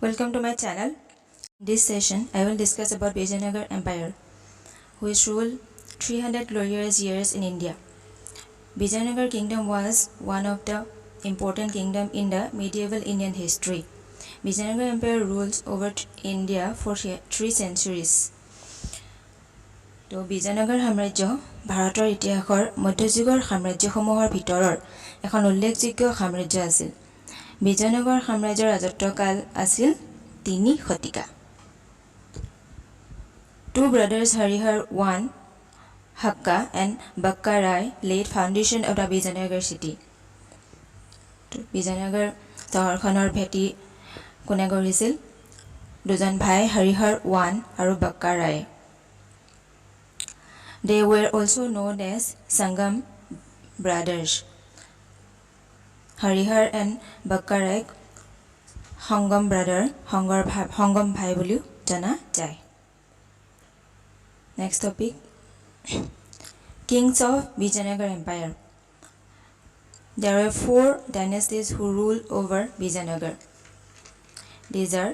Welcome to my channel. In this session, I will discuss about Vijaynagar Empire, which ruled 300 glorious years in India. Vijaynagar Kingdom was one of the important kingdom in the medieval Indian history. Vijaynagar Empire rules over India for 3 centuries. তো বিজয়নগৰ সাম্ৰাজ্য ভাৰতৰ ইতিহাসৰ মধ্যযুগৰ সাম্ৰাজ্যসমূহৰ ভিতৰৰ এখন উল্লেখযোগ্য সাম্ৰাজ্য আছিল। বিজয়নগৰ সাম্ৰাজ্যৰ ৰাজত্বকাল আছিল 3 শতিকা। Two brothers, Harihar I Hakka and Bakka Rai, laid foundation of the Vijayanagar city. Bijoynagar চহৰখনৰ ভেটি কোনে গঢ়িছিল? দুজন ভাই, হৰিহৰ ওৱান আৰু বাক্কা ৰায়। They were also known as Sangam brothers. Harihar and Bakka ৰায়ক সংগম ব্ৰাদাৰ, সংগৰ ভাই, সংগম ভাই বুলিও জনা যায়। Next topic, Kings of Vijayanagar Empire. There were four dynasties who ruled over Vijayanagar. These are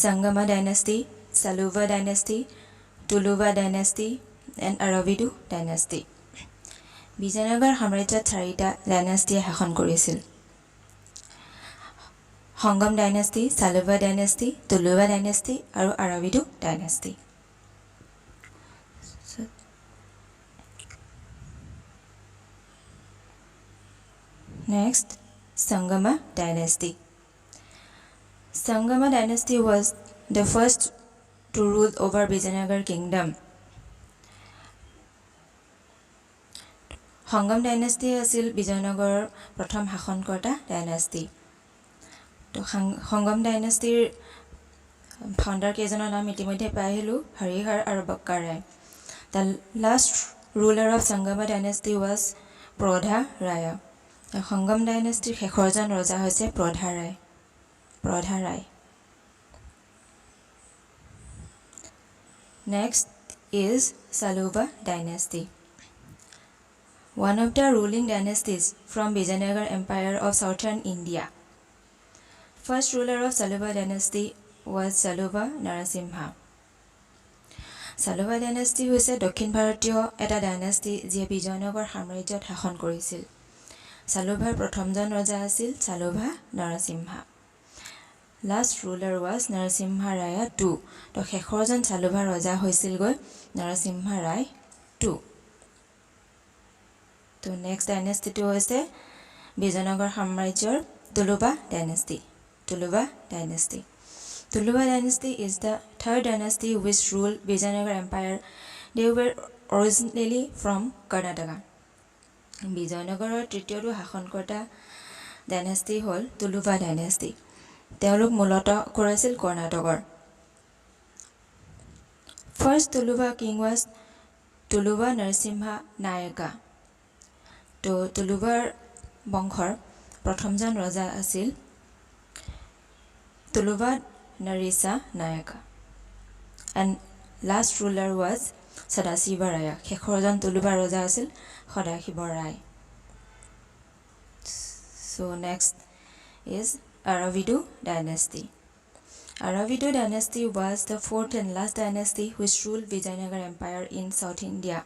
Sangama dynasty, Saluva dynasty, Tuluva dynasty, and Aravidu dynasty. Bijoynagar সাম্ৰাজ্যত চাৰিটা ডাইনেষ্টিয়ে শাসন কৰিছিল: সংগম ডাইনেষ্টি, চালুভা ডাইনেষ্টি, তুলুভা ডাইনেষ্টি আৰু আৰবিডু dynasty. Next, Sangama dynasty. Sangama dynasty was the first to rule over Vijayanagar kingdom. Sangam dynasty আছিল বিজয়নগৰৰ প্ৰথম শাসনকৰ্তা dynasty. তো সংগম ডাইনেষ্টিৰ founder কেইজনৰ নাম ইতিমধ্যে পাই আহিলোঁ, হৰিহৰ আৰু বক্কা ৰায়। The last ruler of Sangama dynasty was Prodha Raya. সংগম ডাইনেষ্টিৰ শেষৰজন ৰজা হৈছে প্ৰধা ৰায়, প্ৰধা ৰায়। Next is Saluva dynasty. One of the ruling dynasties from Vijayanagar Empire of southern India. First ruler of Saluva dynasty was Saluva Narasimha. Saluva dynasty হৈছে দক্ষিণ ভাৰতীয় এটা dynasty, যিয়ে বিজয়নগৰ সাম্ৰাজ্যত শাসন কৰিছিল। চালুভাৰ প্ৰথমজন ৰজা আছিল চালুভা নৰসিংহা। Last ruler was Narasimha Raya II. তো শেষৰজন চালুভা ৰজা হৈছিলগৈ নৰসিংহা ৰায় টু। তো নেক্সট ডাইনেষ্টিটো হৈছে বিজয়নগৰ সাম্ৰাজ্যৰ Tuluva dynasty. Tuluva dynasty. Tuluva dynasty is the third dynasty which rule Vijayanagar Empire. They were originally from Karnataka. বিজয়নগৰৰ তৃতীয়টো শাসনকৰ্তা ডাইনেষ্টি হ'ল তুলুভা ডাইনেষ্টি। তেওঁলোক মূলতঃ ক'ৰ আছিল? কৰ্ণাটকৰ। First Tuluva king was Tuluva Narasimha Nayaka. তো তুলুভাৰ বংশৰ প্ৰথমজন ৰজা আছিল তুলুভা নৰিছা Nayka and last ruler was Sadashiva Raya. শেষৰজন তুলুভা ৰজা আছিল সদাশিৱ ৰায়। So next is Aravidu dynasty. Aravidu dynasty was the fourth and last dynasty which ruled Vijayanagar Empire in South India.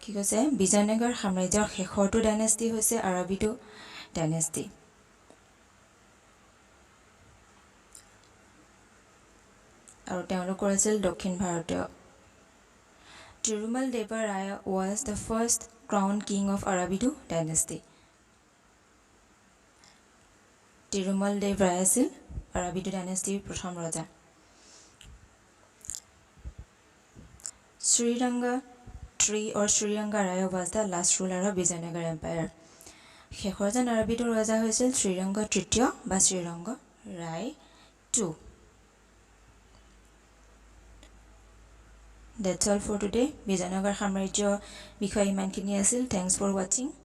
কি কৈছে? বিজয়নগৰ সাম্ৰাজ্যৰ শেষৰটো ডাইনেষ্টি হৈছে আৰবিডু ডাইনেষ্টি আৰু তেওঁলোকৰ আছিল দক্ষিণ ভাৰতীয়। Tirumal Deva Raya was the first crown king of Aravidu dynasty. Tirumal Dev ৰায় আছিল আৰবিডু ডাইনেষ্টিৰ প্ৰথম ৰজা। Sriranga III or Sriranga Raya was the last ruler of Vijayanagar Empire. শেষৰজন আৰবিডু ৰজা হৈছিল শ্ৰীৰংগ তৃতীয় বা শ্ৰীৰংগ ৰায় two. That's all for today. Bijoynagar সাম্ৰাজ্যৰ বিষয়ে ইমানখিনি আছিল। Thanks for watching.